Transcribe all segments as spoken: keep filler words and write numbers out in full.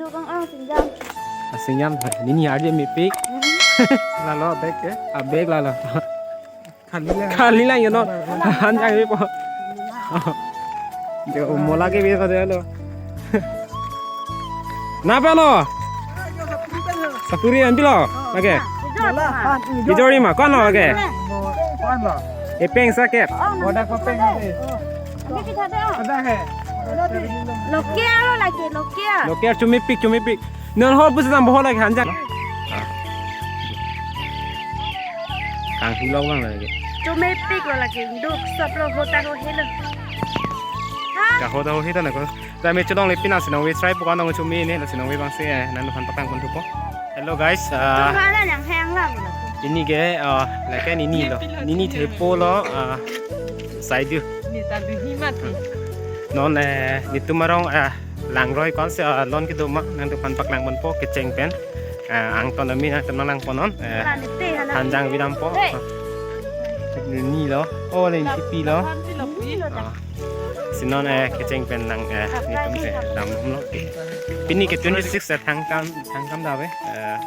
Tukang ang sinjam. Asinjam, nini arje mepik. Hmm. Lalo bag ke? A bag lalo. Khali lang. Khali lang, you know. Hanjang mepo. Jo, mola ke bag ko de lo. Napa lo? Sapuri ampilo. Oke. Ijori ma, kono oke. Kono. Epeng sakep. Bodak ko peng ave. Ada hai. Lokia lo lagi, lokia. Lokia chumepik, chumepik. Non ho pusi tam boho lagi hanjang. Kang hilong lang lagi. Chumepik lo lagi, duk sop lo, hotel lo helo. Ha? Ka hotel ho hita na ko. Tame cholongle pini si nangve try pu ko nang chumi ne, si nangve bang si, eh, nangliphan paklang pon thupo. Hello guys, ah, Tumhala yang hang lang. Ini ke, ah, lake nini lo. Nini thepo lo, ah, saidu. Ni ta duhi mati. Non, eh, nitum arong, ah, langroi ko-ansi, ah, lon kedo ma, nangtumphan paklang ponpo, kecheng pen. Ah, angton ami nangtum nanglang pon non, eh, Hala nite, hala hanjang nite. Vidampo. Hey. Nini lo. Oh, le nini pi lo. Lapu, lapu, lapu. Ah. Si non, eh, kecheng pen nang, eh, nitum, eh, dam lo. Pini ke twenty-six, eh, thangkam, thangkam da ave. Eh,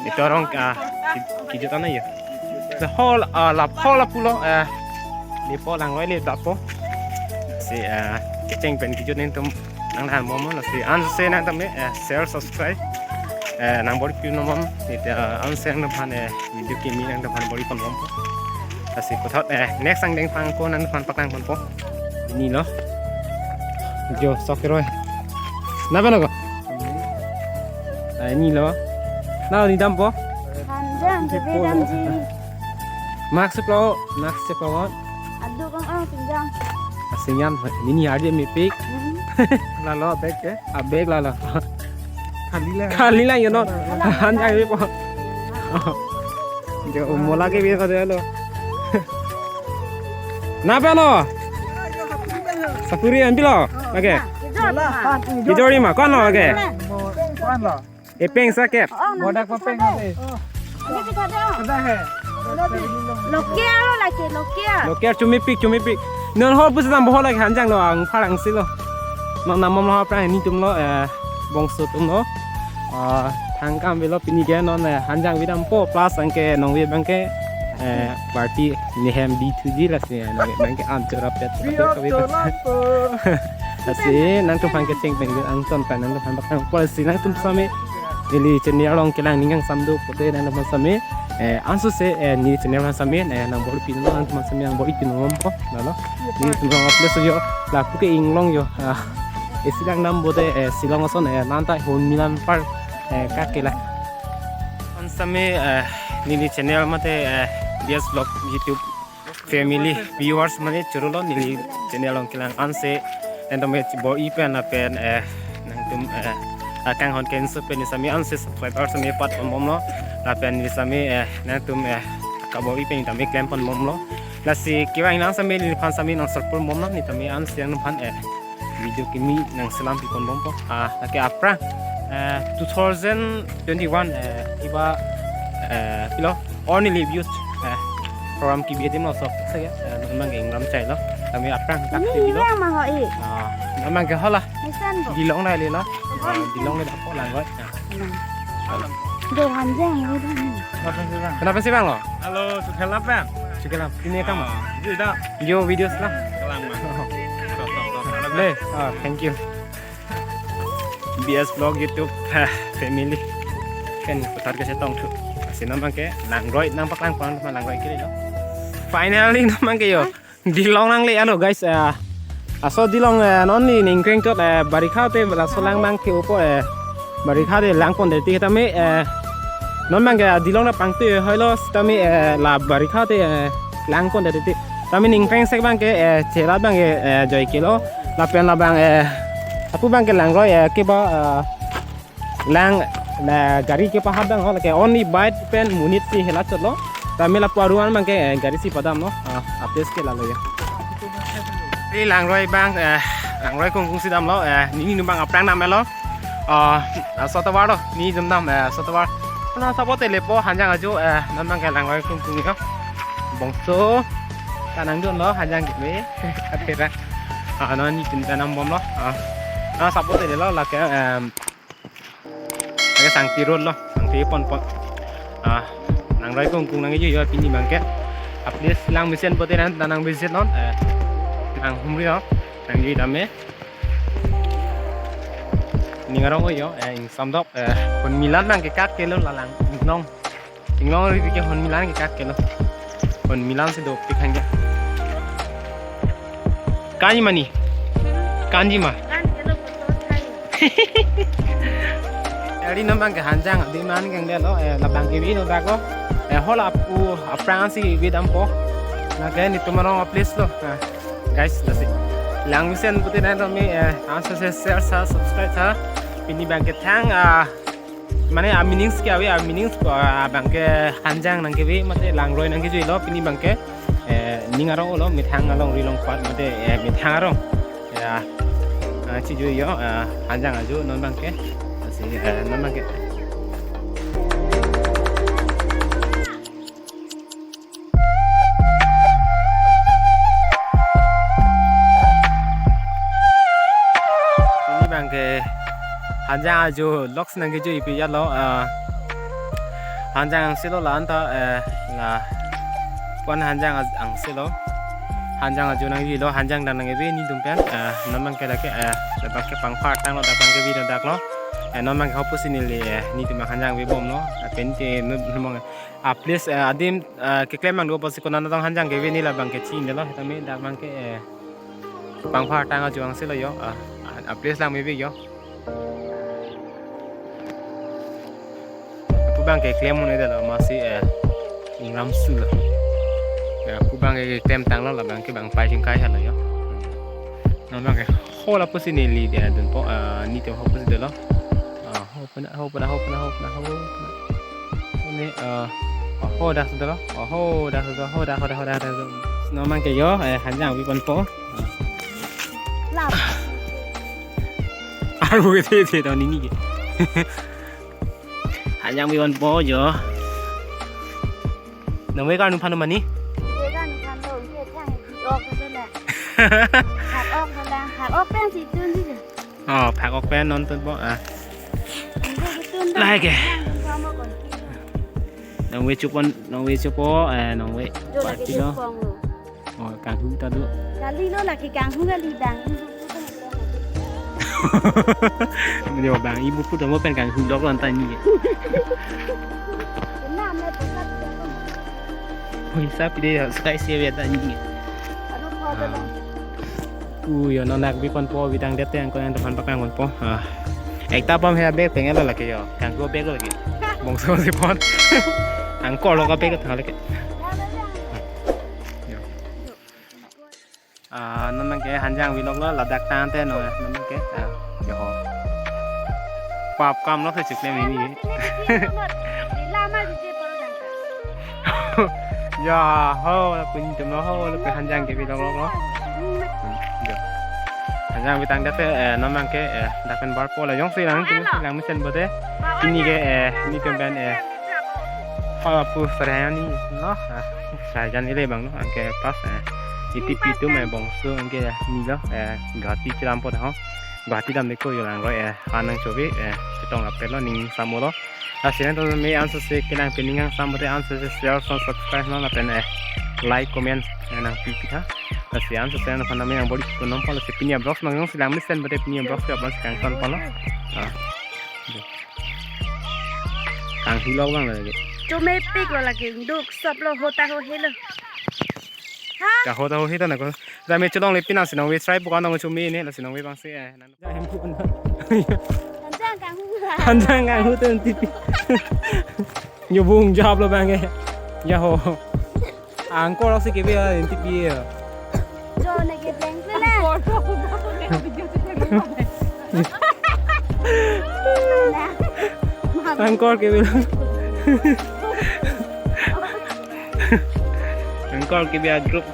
ito arong, ah, ki-, kijut ana yo. The whole, ah, la whole pulo, eh, lepo langroi le dapo. Si, eh, kecheng pen kijut nangtum nanglang bomlo, si ansi nangtum, eh, share, subscribe. Eh, nang bor-i pinon bom, si, eh, ansi nangtumphan, eh, video kimi nangtumphan bor-i pon bompo. Lasi puthot, eh, next angdeng pang ko nangtumphan paklang ponpo. Ini lo. Jo, sok keroi. Napa lo ko? Ah, ini lo. Na, ini dampo? Hanjang, bebedam ji. Mask lo, mask lo. Aduh, kang, ah, sinjang. Asinjam, nini arje mepik. Hmm. Lalo bag ke? A bag lalo. Khali lang. Khali lang, you know. Hanjang mepo. Jo, mola ke bag ko de lo. Napa lo? Sapuri ampilo. Oke. Ijori ma, kono oke. Kono. Epeng sakep. Bodak ko peng ave. Ada hai. Lokia lo lagi, lokia. Lokia chumepik, chumepik. Non ho pusi tam boho lagi hanjang lo, angphar angsi lo. Non namom lo aphrang nitum lo, eh, bongso atum lo. Ah, thangkam avelo pini ke non, eh, hanjang vidampo plus anke nangve bang ke, eh, party nehem di thuji lasi, eh, nangve bang ke anchor apet. Lasi nangtumphan kecheng pen angton pen nangtumphan paklang ponpo, lasi nangtum sami neli channel along kelang ning kangsam do pulote nangtumphan sami, eh, anso se, eh, neli channel aphan sami, eh, nang bor-i pinon, nangtumphan sami nang bor-i pinon bompo, lalo. Nelitum arong a-place yo, lapu ke Inglong yo, ah, isi lang nam bote, eh, Shillong ason, eh, nanta Honmilan Park, eh, kake la. An sami, eh, neli channel mate, eh, B S Vlog YouTube family viewers mane choro lo neli channel along kelang ansi nangtum bor-i pen lapen, eh, nangtum, eh, akanghon ke-enso pen neli sami ansi subscriber sami pat pon bomlo lapen neli sami, eh, nangtum, eh, kabor-i pen neli tame klem pon bomlo. Lasi kevang lang sami neliphan sami nang support bomlo, neli tame ansi nangtumphan, eh, video kimi nangselam pi pon bompo. Ah, lake aphrang, eh, two thousand twenty-one, eh, iba, eh, pilo, only views, eh, program kibi adim lo sok se, eh, non bang ke ingram chai lo. Tame aphrang tak Ini si pilo. Yang ma ho i. Ah, non bang ke hola. Nisan bo. Dilong na le lo. Ah, dilong le dapo lang got. Ah. Dohan jang, dohan. Kenapa sih bang lo? Halo, sukelang bang. Sukelang. Ini kamu? Ah, ini dah. Yo video selam. Kelang bang. Tok, tok, tok. Ada bang. Le, ah, thank you. B S Vlog YouTube, ah, family. Pen putar ke setong tu. Si non bang ke langroi nangpaklang pon ma langroi kiri lo. Finally non bang ke yo. Dilong nangle ano guys, eh, aso dilong, eh, non neli ningkreng chot, eh, barikha te laso lang bang ke-opo, eh, barikha te lang pon de ti tame, eh, non bang ke dilong na pangtu hoi lo sitame, eh, la barikha te, eh, lang pon de ti. Tame ningkreng sek bang ke, eh, cherat bang ke, eh, joi kelo, lapen labang, eh, apu bang ke langroi, eh, keba, eh, lang, na gari kepahap dang ho, lake only bike pen monit si hela chot lo. Tame lapu aruan bang ke, eh, gari si padam lo. Ah, a-place ke lalo ya. Ini langroi bang, eh, langroi kungkung si dam lo, eh, nini nung bang aphrang nam lo. Ah, ah, sotovar lo, nini dum dam, eh, sotovar. Nang support te lepo hanjang ajo, eh, non bang ke langroi kungkung yo. Bongso. Kanang dun lo hanjang ke me. Atera. Ah, non neli pinta nam bomlo. Ah. Nang support te lo lake, em, Sangti Road lo, sangti ponpon. Ah, nangroi kungkung nangkejui yo pini abangke. Ah, please lang mesen pote nang, nang visit non. Eh, nanghumri non. Nangjui tame. Ning arong yo, eh, ingsamdok, eh, hon milan abangke kat kelo lalang. Inglong. Inglong ri ke hon milan ke kat kelo. Hon milan si dopik hangke. Kanji mani. Kanji ma. Eri non abangke Hanjang adim an kangdelo, eh, labangke vi non dako. Eh, hala apu aphrang si vi dampo. Lake netum arong a-place lo. Ah, guys, lasi. Lang mesen pote nang tame, eh, ansose share tha, subscribe tha. Pini abangke thang, ah, mane a-meanings ke ave, a-meanings ko, ah, abangke Hanjang nangkevi mate langroi nangkejui lo pini abangke, eh, ning arong lo, methang alongri along pat mate, eh, methang arong. Ya, ah, chejui yo, ah, Hanjang ajo non abangke. Lasi, eh, non abangke. Pini abangke Hanjang ajo vlogs nangkejui pi ya lo, ah, Hanjang angse lo la anta, eh, la pon Hanjang aj-, angse lo. Hanjang ajo nangkejui lo, Hanjang dam nangkevi netum pen, eh, non abangke lake, eh, labangke pangpha tanglo, labangke vi non dak lo. Eh, non abangke hapu si neli, eh, netum Hanjang vi bom lo. Lapen te non, non abang, ah, please, eh, adim, eh, keklem abang do apotsi konat atong Hanjang kevi ne labangke ching delo. Tame dak abangke, eh, pangpha tang ajo angse lo yo. Ah, ah, please lang mevi yo. Pu abangke klem un-edetlo masi, eh, ingram su lo. Ya, pu abangke klem tanglo labangke bang pai chingkai halo yo. Non abangke hala pusi neli dia dunpo, eh, netum hala pusi dolo. Ah, ho puna, ho puna, ho puna, ho puna, ho puna. Ini, eh, ho dak sudah lo. Oh, ho dak sudah, ho dak, ho dak, ho dak, ho dak. Non abangke yo, eh, Hanjang vi ponpo. Lap. Aru ke the, the, tahun ini ke. Hanjang vi ponpo yo. Nangve karnu phanu mani? Nangve karnu phanu, nangve thang di ok ke la. Hak ok ke la, hak ok pen si tun di. Oh, hak ok pen non tunpo, ah. Nangve tun. Like. Nangve chupon, nangve chupo, eh, nangve. Jo lagi party lo. Chupon lo. Oh, kanghu ta do. Kali lo lagi kanghu kali bang. Yo bang, ibu put mo pen kanghu lok lan tani. Kena me pusat dia pun. Oh, hisap dia suka isi ya tani. Aduh, kau Ah. belum. Uh, yo non dak vi ponpo, vi tangdet te angko nangtum aphan paklang ponpo. Ah. Ekta pam he bag pengel lake yo. Kanghu bag lake. Bongso si pon. Angkor lo ka bag thang lake. Yo. Ah, non abangke Hanjang vlog lo ladak tangte non, non abangke, ah, yo ho. Pap kam lo se chiklem ini. Ya, ho, lapu netum lo ho, lapu Hanjang ke vlog lo. Yo. Hanjang vi tangdet te, eh, non abangke, eh, dak pen barpo la jongsi lang, jongsi lang mesen pote. Pini ke, eh, netum pen, eh, ho lapu sarayani, no? Ah. Sajan ile bang lo, anke pas, eh, iti pitu mai bongso anke ni lo, eh, Guwahati chilampo ho. Guwahati dam deko yo langroi, eh, anang chobi, eh, chetong apel lo ning samo lo. Lasi nangtum me ansose kelang pen ning angsam pote ansose share son subscribe non lapen, eh, like comment, eh, nangpipi tha. Lasi ansose nangphan nang me ang bori chikun non pon lasi pini a-vlogs mang jongsi lang mesen pote pini a-vlogs ke aphan si kangton pon lo. Ah. Kanghu lok bang lagi. Chome pik lo lagi, duk sop lo, hota ho he lo. Ha? Ka hota ho he ta na ko. Jame chelongle pin nang si nangve try pu ka nang chome ne, lasi nangve bang si, eh, nang. Hanjang kanghu. Hanjang kanghu tu N T P. Nyubung jawab lo bang eh. Ya ho. Angkor si kebi ya N T P ya. Jo na ke blank le na. Angkor kebi. Angkor kebi a group.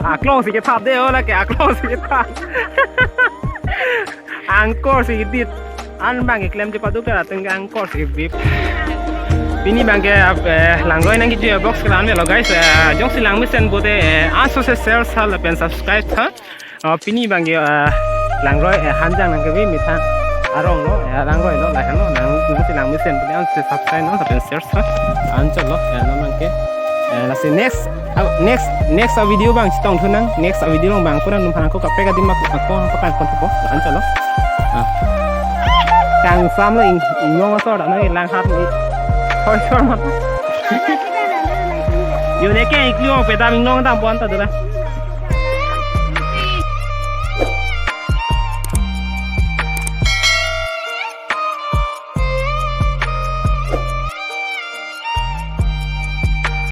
Aklong si kethap de, oh, lake aklong si kethap. Angkor si dit. An bang keklem di padu kara tengga angkor si bip. Pini bang ke, eh, langroi nangkejui a-vlogs ke la-an lo guys. Eh, jongsi lang mesen pote, eh, ansose share sa lapen subscribe tha. Eh, pini bang ke, eh, Langroi, eh, Hanjang nangkebi methang arong lo, eh, langroi lo, lahai lo, nang tungsi lang mesen puni an si subscribe non, lapen share sa. Anchot lo, eh, non nangke, eh, lasi next, ah, next, next a video abang chetongthu nang, next a video along abang kurang num phan ako kaprek adim mak ako ang pakan konthupo, anchot lo. Ah. Kangsam lo ing, inglong asor, ano ilang hat ni. Hoi, hoi, mat. Yo, neke ikli ong pedam inglong dam pon ta dura.